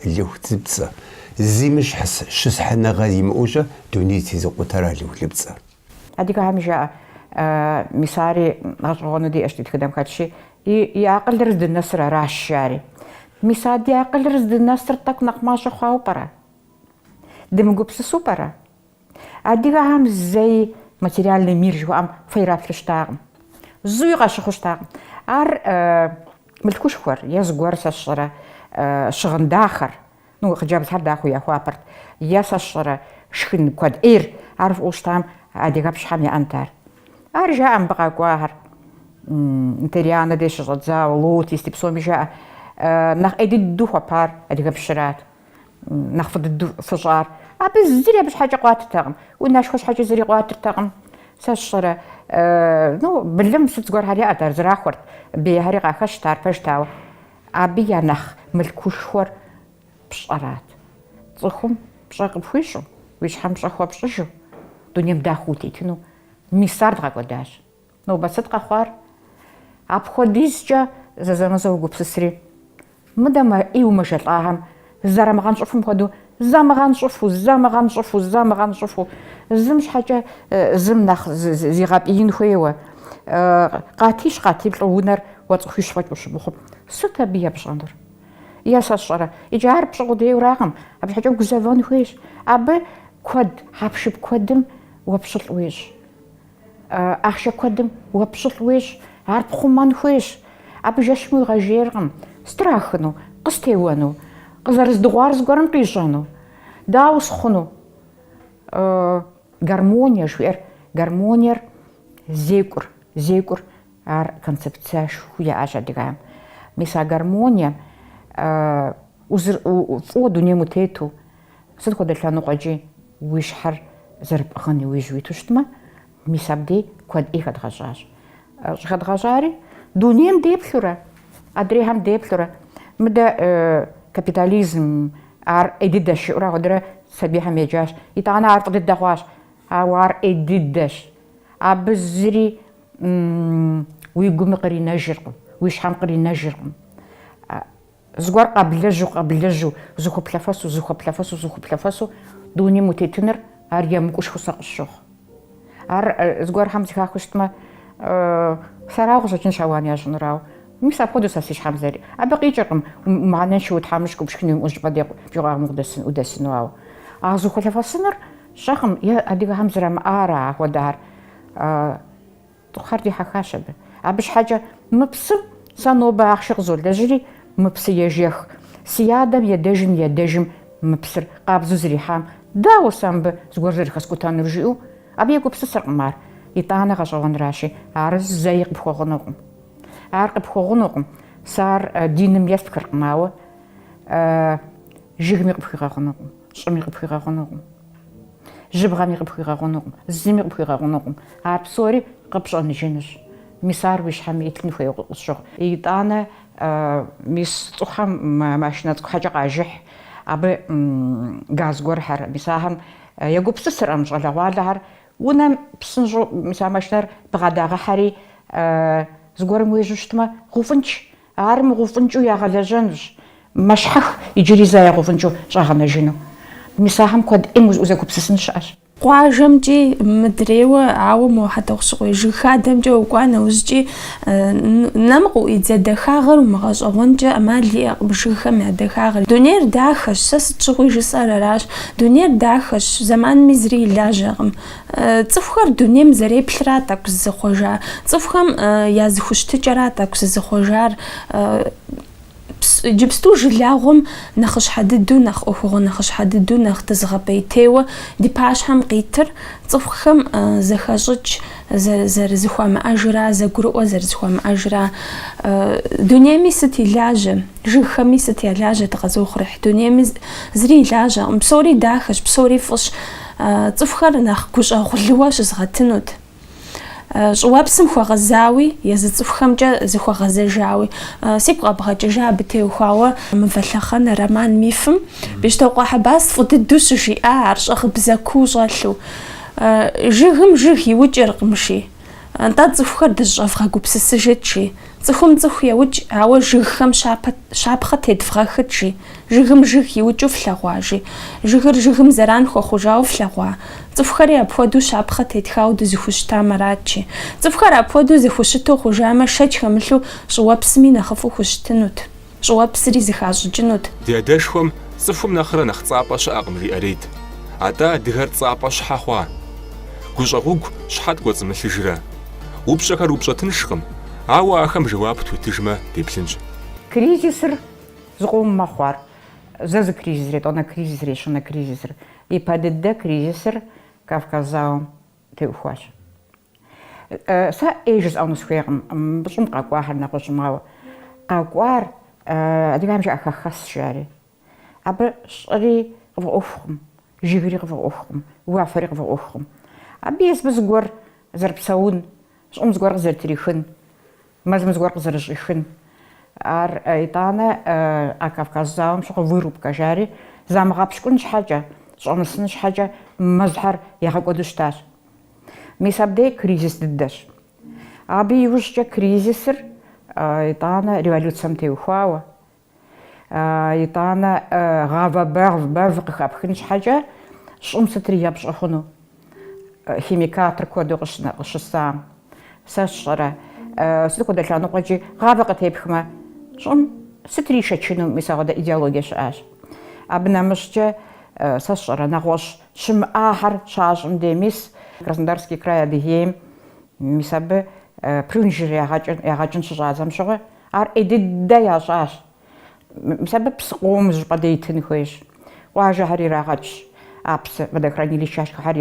Лыху-лыпцӏэ. Зыми щысхьыныгъэ зимыӏэу-щэ дуней тезыкъутэр а лыху-лыпцӏэр. Адыгэхэми жаӏэ, мис ари гъэщӏэгъуэну диӏэщ ди тхыдэм хэтщи, и акъылыр здынэсыр аращ, жари. Мис а ди акъылыр здынэсыр тӏэкӏу нэхъ мащӏэ хъуауэ пӏэрэ? Дымыгупсысу пӏэрэ? Адыгэхэм зэи материальный мир жыхуаӏэм фэ ираплъу щытакъым. Зыуи къащыхъуу щытакъым. Ар мылъкушхуэр е зыгуэр сэ сщӏэрэ щыгъын дахэр, Ну, хъыджэбзхэр дахэу яхуапэрт. Е сэ сщӏэрэ шхын куэд ӏейр, ар фӏыуэ щытам адыгэпщхэм яӏэнт ар. Ар жаӏэ мыбы къэкӏуахэр. Интерианэ дей щыщӏэдзауэ, Лотисти псоми жаӏэ. Нэхъ ӏей дыдэу хуэпар адыгэпщырат. Нэхъ фӏы дыдэу фыщӏар. Абы зыри абы щхьэкӏэ къуатыртэкъым. Унэшхуэ щхьэкӏэ зыри къуатыртэкъым. Сэ сщӏэрэ, ну, былым сыт зыгуэрхэр яӏэт, ар зэрахуэрт. Бейхэри къахэщт, ар пэжт, ауэ Абы я нэхъ мылъкушхуэр пщӏэрат. Цӏыхум пщӏэ къыпхуищӏу, уи щхьэм пщӏэ хуэпщӏыжу, дунейм дахэу утетыну, мис ар дгъэкӏуэдащ. Нобэ сыт къэхъуар? Апхуэдизкӏэ зэзэмызэ угупсысри, мыдэ ӏейуэ мэжэлӏахэм зэрамыгъэнщӏыфым хуэдэу замыгъэнщӏыфу, замыгъэнщӏыфу, замыгъэнщӏыфу, зым щхьэкӏэ зым нэхъ зигъэпӏиин хуейуэ, къатищ, къатиплӏу унэр уэ цӏыхуищ фӏэкӏ ущымыхъум, сыт абы епщӏэнур? Е сэ сщӏэрэ, иджы ар пщӏы къудейуракъым, абы щхьэкӏэ угузэвэн хуейщ. Абы куэд, хьэпшып куэдым уэ пщылӏ уещӏ. Ахъшэ куэдым уэ пщылӏ уещӏ, ар пхъумэн хуейщ. Абы жэщым уигъэжейркъым, страхыну, къыстеуэну, къызэрыздыгъуар зыгуэрым къищӏэну. Дауэ схъуну? Гармония жыхуиӏэр, гармониер зекӏур, зекӏур ар концепцэшхуэу яӏащ адыгэхэм. Мис а гармонием узыр фӏыуэ дунейм утету, Сыт хуэдэ лъэныкъуэкӏи уи щхьэр зэрыпӏыгъын иужь уиту щытмэ, мис абдей куэд ӏей хэдгъэщӏащ. Щӏыхэдгъэщӏари дунейм деплъурэ, адрейхэм деплъурэ, мыдэ капитализм ар ӏей дыдэщ жиӏэурэ апхуэдэрэ сабийхэм еджащ. Итӏанэ ар фӏы дыдэ хъуащ, ауэ ар ӏей дыдэщ. Абы зыри уи гуми къринэжыркъым, уи щхьэм къринэжыркъым. Зыгуэр къэблэжьу, къэблэжьу, зыхуэплъэфэсу, зыхуэплъэфэсу, зыхуэплъэфэсу дунейм утетыныр ар емыкӏушхуэу сэ къысщохъу. Ар зыгуэрхэм зэхахыу щытмэ, сэрауэ къыщӏэкӏынщ ауан ящӏынур, ауэ мис апхуэдэу сэ си щхьэм зэри. Абы къикӏыркъым мыхьэнэншэу утхьэмыщкӏэу пшхын уимыӏэу щӏыпӏэ дей бжэкъуагъым удэсыну, ауэ а зыхуэлъэфэсыныр сщӏэкъым е адыгэхэм зэрамыӏара апхуэдэхэр. Цӏыхухэр дихьэхащ абы. Абы щхьэкӏэ мы псым сэ нобэ ахъшэ къызолэжьри, мы псы ежэх. Си адэм и адэжым и адэжым мы псыр къабзэу зэрихьам, дауэ сэ мыбы зыгуэр зэрыхэскӏутэнур жиӏэу, абы егупсысыркъым ар. Итӏанэ гъэщӏэгъуэнращи, ар зэи къыпхуэгъунукъым. Ар къыпхуэгъунукъым. Сэ ар диным еспхыркъым, ауэ жыгми къыпхуигъэгъунукъым, щӏыми къыпхуигъэгъунукъым. Жьыбгъэми къыпхуигъэгъунукъым, зыми къыпхуигъэгъунукъым. Ар псори къыпщӏэныжынущ. Мис ар уи щхьэм илъын хуейуэ къысщохъу. Итӏанэ мис цӏыхухэм машинэ цӏыкӏухьэкӏэ къажыхь, абы газ гуэрхэр, мис ахэм егупсысыркъым щӏалэгъуалэхэр Унэм псынщӏэу мис а машинэр бгъэдагъэхьэри, зыгуэрым уежьэу щытмэ, гъуфӏынч. Ар мыгъуфӏынкӏыу ягъэлэжьэнущ, мэщхьэх иджыри зэ ягъуфӏынкӏыу щӏагъэнэжыну. Мис ахэм куэд ӏейм узэгупсысын щыӏэщ. Къуажэмкӏи мыдрейуэ, ауэ мо Хьэтӏохъущыкъуей жыг хадэмкӏэ укӏуа нэужькӏи, нэм къыӏуидзэ дахагъэр умыгъэщӏэгъуэнкӏэ ӏэмал иӏэкъым жыгхэм я дахагъэр. Дунейр дахэщ, сэ сыт щыгъуи жысӏэр аращ. Дунейр дахэщ, зэманми зыри и лажьэкъым. Цӏыхухэр дунейм зэреплъра тӏэкӏу зызыхъуэжар, цӏыхухэм я зыхущытыкӏэра тӏэкӏу зызыхъуэжар. Иджыпсту жылагъуэм нэхъыщхьэ дыдэу, нэхъ ӏуэхугъуэ нэхъыщхьэ дыдэу, нэхъ дызыгъэпӏейтейуэ ди пащхьэм къитыр цӏыхухэм зэхэщӏыкӏ зэрызыхуамыӏэжра, зэгурыӏуэ зэрызыхуамыӏэжра. Дунейми сыт и лажьэ? Жыгхэми сыт я лажьэ дыкъэзыухъурыхь дунейми зыри и лажьэкъым. Псори дахэщ, псори фӏыщ. Цӏыхухэр нэхъ гущӏэгъулыуэ щызгъэтынут. Щӏыуэпсым хуэгъэзауи, езы цӏыхухэмкӏэ зыхуэгъэзэжауи. Сигу къэбгъэкӏыжа абы теухуауэ Мывэ лъэхъэнэ роман мифым Бещтокъуэ Хьэбас фӏы дыдэу щыжиӏа ар щӏагъыбзэ куу щӏэлъу. Жыгым жыг иукӏыркъым, жи. Нтӏэ цӏыхухэр дыщӏэвгъэгупсысыжыт, жи. Цӏыхум цӏыху еукӏ, ауэ жыгхэм щапхъэ тедвгъэхыт, жи. Жыгым жыг иукӏыу флъэгъуа, жи. Жыгыр жыгым зэран хуэхъужауэ флъэгъуа? Цӏыхухэри апхуэдэу щапхъэ тетхауэ дызыхущытам арат, жи. Цӏыхухэр апхуэдэу зэхущыту хъужамэ, шэч хэмылъу щӏыуэпсми нэхъыфӏу хущытынут. Щӏыуэпсри зыхащӏыкӏынут. Ди адэшхуэм цӏыхум нэхърэ нэхъ цӏапӏэ щыӏэкъым жиӏэрейт. Атӏэ адыгэр цӏапӏэ щхьэ хъуа? Гущӏэгъугу щхьэ ткӏуэцӏымылъыжрэ? Упщӏэхэр упщӏэ тыншкъым, ауэ ахэм жэуап тхуитыжмэ деплъынщ. Кризисыр зыкъом мэхъу ар. Зэ зы кризисыр, етӏуанэ кризисыр, ещанэ кризисыр. Ипэ дыдэ кризисыр Кавказ зауэм теухуащ. Сэ ӏей жысӏэну сыхуейкъым, мы щӏым къэкӏуахэр нэгъуэщӏым, ауэ къэкӏуар адыгэм жаӏэ хэхэс жари. Абы щӏыри къыфӏэӏуэхукъым, жыгри къыфӏэӏуэхукъым, уафэри къыфӏэӏуэхукъым. Абы езым зыгуэр зэрыпсэун, щӏым зыгуэр къызэрытрихын, мэзым зыгуэр къызэрыщӏихын. Ар итӏанэ а Кавказ зауэм щыгъуэ вырубкэ жари, замыгъэпщкӏун щхьэкӏэ, щӏэмысын щхьэкӏэ мэзхэр ягъэкӏуэду щытащ. Мис абдей кризис дыдэщ. Абы иужькӏэ кризисыр итӏанэ революцэм теухуауэ, итӏанэ гъавэ бэв, бэв къыхэпхын щхьэкӏэ щӏым сытри епщӏэ хъуну, химикатыр куэду къыщысам. Сэ сщӏэрэ, сыт хуэдэ лъэныкъуэкӏи гъавэ къытепхмэ, щӏым сытри ишэчыну, мис апхуэдэ идеологие щыӏащ. Абы нэмыщӏкӏэ, сэ сщӏэрэ, нэгъуэщӏ Щымыӏахэр щащӏым дей, мис, Краснодарский край Адыгейм, мис абы прынжыр ягъэкӏын щыщӏадзэм щыгъуэ, ар ӏей дыдэ ящӏащ. Мис абы псы къом зыщӏыпӏэ дей итын хуейщ. Къуажэхэр ирагъэкӏщ, а псы водохранилищэшхуэхэр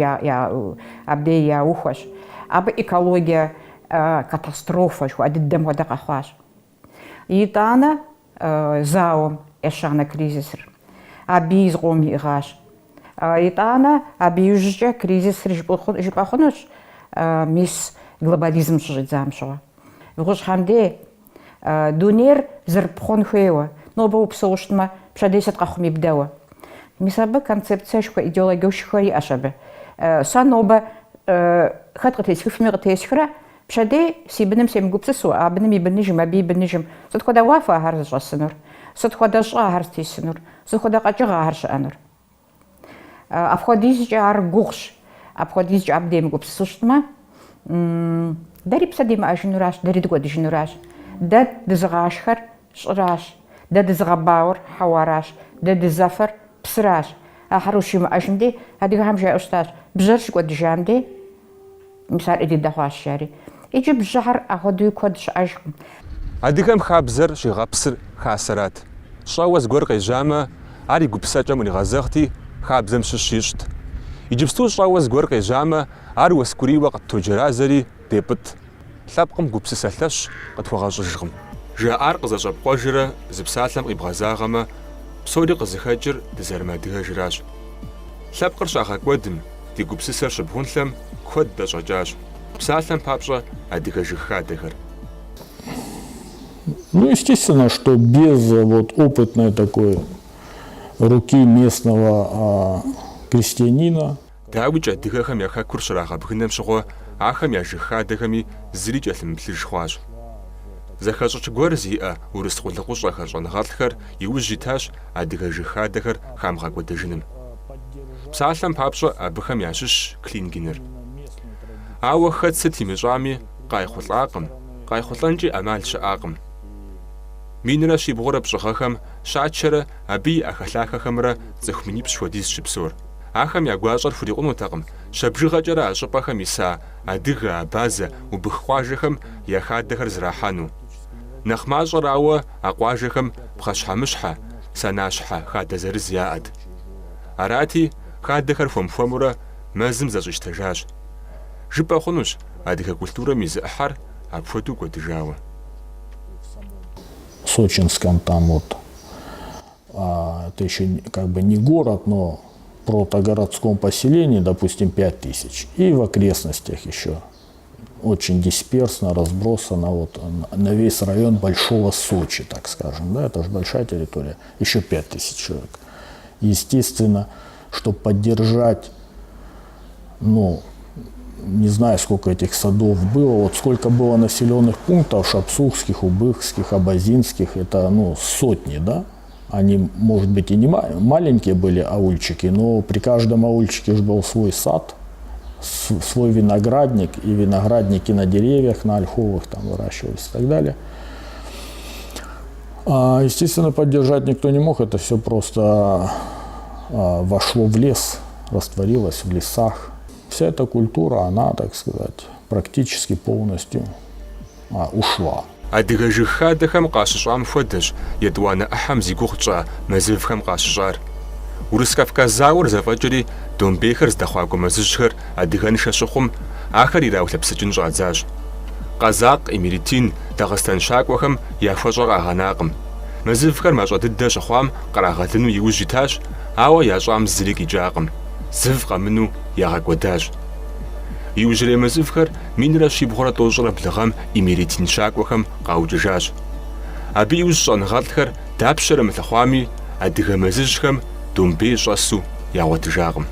абдей яухуэщ. Абы экологие катастрофэ жыхуаӏэ дыдэм хуэдэ къэхъуащ. Итӏанэ зауэм ещанэ кризисыр. Абыи зыкъом иӏыгъащ. Итӏанэ абы иужькӏэ кризисыр жыпӏэ хъунущ, мис глобализм щыщӏидзам щыгъуэ. Гъущӏхьэм дей дунейр зэрыпхъуэн хуейуэ, нобэ упсэу щытмэ, пщэдей сыт къэхъуми бдэуэ. Мис абы концепциешхуэ, идеологиешхуэ иӏэщ абы. Сэ нобэ хэт къытесхыфми къытесхрэ, Пщэдей си быным семыгупсысу, а быным и быныжым, абы и быныжым, сыт хуэдэ уафэ ахэр зыщӏэсынур? Сыт хуэдэ щӏы ахэр зытесынур? Сыт хуэдэ къэкӏыгъэ ахэр щыӏэнур? Апхуэдизкӏэ ар гугъущ, апхуэдизкӏэ абы демыгупсысу щытмэ, дэри псэ димыӏэжынуращ, дэри дыкӏуэдыжынуращ. Дэ дызыгъашхэр щӏыращ, дэ дызыгъэбауэр хьэуаращ, дэ дызэфэр псыращ. Ахэр ущимыӏэжым дей, адыгэхэм жаӏэу щытащ, бжьэр щыкӏуэдыжам дей, Мис ар ӏей дыдэ хъуащ, жари. Иджы бжьэхэр апхуэдэуи куэд щыӏэжкъым. Адыгэм хабзэр щигъэпсыр хасэрат. Щӏэуэ зыгуэр къежьамэ, ар и гупсэкӏэм къригъэзэгъти, хабзэм щыщ ищӏт. Иджыпсту щӏэуэ зыгуэр къежьамэ, ар уэскӏурийуэ къыттоджэразэри, депӏытӏ. Лъэпкъым гупсысэ лъэщ къытхуэгъэщӏыжкъым. Жаӏар къызэщӏэпкъуэжрэ зы псалъэм къибгъэзагъэмэ, псори къызыхэкӏыр дызэрымыадыгэжыращ. Лъэпкъыр щагъэкӏуэдым, ди гупсысэр щыбгъунлъэм куэд тӏэщӏэкӏащ. Псалъэм папщӏэ, адыгэ жыг хадэхэр. Ну, естественно, что без вот опытной такой руки местного крестьянина. Дауикӏ, адыгэхэм я хэкур щрагъэбгынэм щыгъуэ ахэм я жыг хадэхэми зыри кӏэлъымыплъыж хъуащ. Зэхэщӏыкӏ гуэр зиӏэ урыс къулыкъущӏэхэр, щӏэныгъэлӏхэр иужь итащ адыгэ жыг хадэхэр хамыгъэкӏуэдэжыным. Псалъэм папщӏэ, абыхэм ящыщщ Клингиныр. Ауэ хэт сыт имыщӏами, къайхъулӏакъым, къайхъулӏэнкӏи ӏэмал щыӏакъым. Минрэ щибгъурэ пщӏы гъэхэм Щачэрэ абы и ӏэхэлъахэхэмрэ цӏыху минипщӏ хуэдиз щыпсэур. Ахэм я гуащӏэр хурикъунутэкъым щэ бжыгъэкӏэрэ а щӏыпӏэхэм иса адыгэ, абазэ, убых къуажэхэм я хадэхэр зрахьэну. Нэхъ мащӏэрауэ а къуажэхэм пхъэщхьэмыщхьэ, санащхьэ хадэ зырыз яӏэт. Арати, хадэхэр хуэм-хуэмурэ мэзым зэщӏищтэжащ. Жыпӏэ хъунущ адыгэ культурэм и зы ӏыхьэр апхуэдэу кӏуэдыжауэ. Сочинском там вот, это еще как бы не город, но протогородском поселении, допустим, 5000. И в окрестностях еще очень дисперсно разбросано вот на весь район Большого Сочи, так скажем. Да, это же большая территория, еще 5000 человек. Естественно, чтобы поддержать, ну, не знаю, сколько этих садов было, вот сколько было населенных пунктов, шапсухских, убыхских, абазинских, это, ну, сотни, да? Они, может быть, и не маленькие были аульчики, но при каждом аульчике же был свой сад, свой виноградник, и виноградники на деревьях, на ольховых там выращивались и так далее. А, естественно, поддержать никто не мог, это все просто вошло в лес, растворилось в лесах. Вся эта культура, она, так сказать, практически полностью ушла. Адыгэ жыг хадэхэм къащыщӏам хуэдэщ етӏуанэ ӏыхьэм зи гугъу тщӏа мэзывхэм къащыщӏар. Урыс-Кавказ зауэр зэфӏэкӏри, домбейхэр здэхъуакӏуэ мэзыжьхэр адыгэншэ щыхъум, ахэр ираулъэпсыкӏын щӏадзащ. Къэзакъ, Имеретин, Дагъыстэн щакӏуэхэм яхуэщӏэ къагъэнакъым. Мэзывхэр мащӏэ дыдэ щыхъуам кърагъэлыну иужь итащ, ауэ ящӏам зыри къикӏакъым, зыв къэмыну ягъэкӏуэдащ. Иужьрей мэзывхэр минрэ щибгъурэ тӏощӏрэ блы гъэм имеретин щакӏуэхэм къаукӏыжащ. Абы иужь щӏэныгъэлӏхэр дапщэрэ мылъыхъуами, адыгэ мэзыжьхэм домбей щӏэсу ягъуэтыжакъым.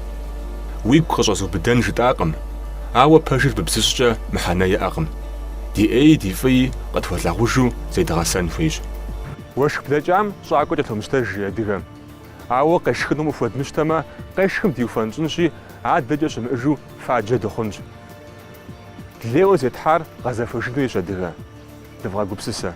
Уигу къыщӏэзубыдэн жытӏакъым, ауэ пэжыр быбзыщӏкӏэ мыхьэнэ иӏэкъым. Ди ӏеи ди фӏыи къытхуэлъагъужу зедгъэсэн хуейщ. Уэшх блэкӏам щӏакӏуэ кӏэлъомыщтэж, жи адыгэм. Ауэ къешхынум къыхуэдмыщтэмэ, къешхым диуфэнщӏынщи, адэкӏэ щымыӏэжу фаджэ дыхъунщ. Лейуэ зетхьар гъэзэхуэжын хуейщ адыгэ. Дывгъэгупсысэ.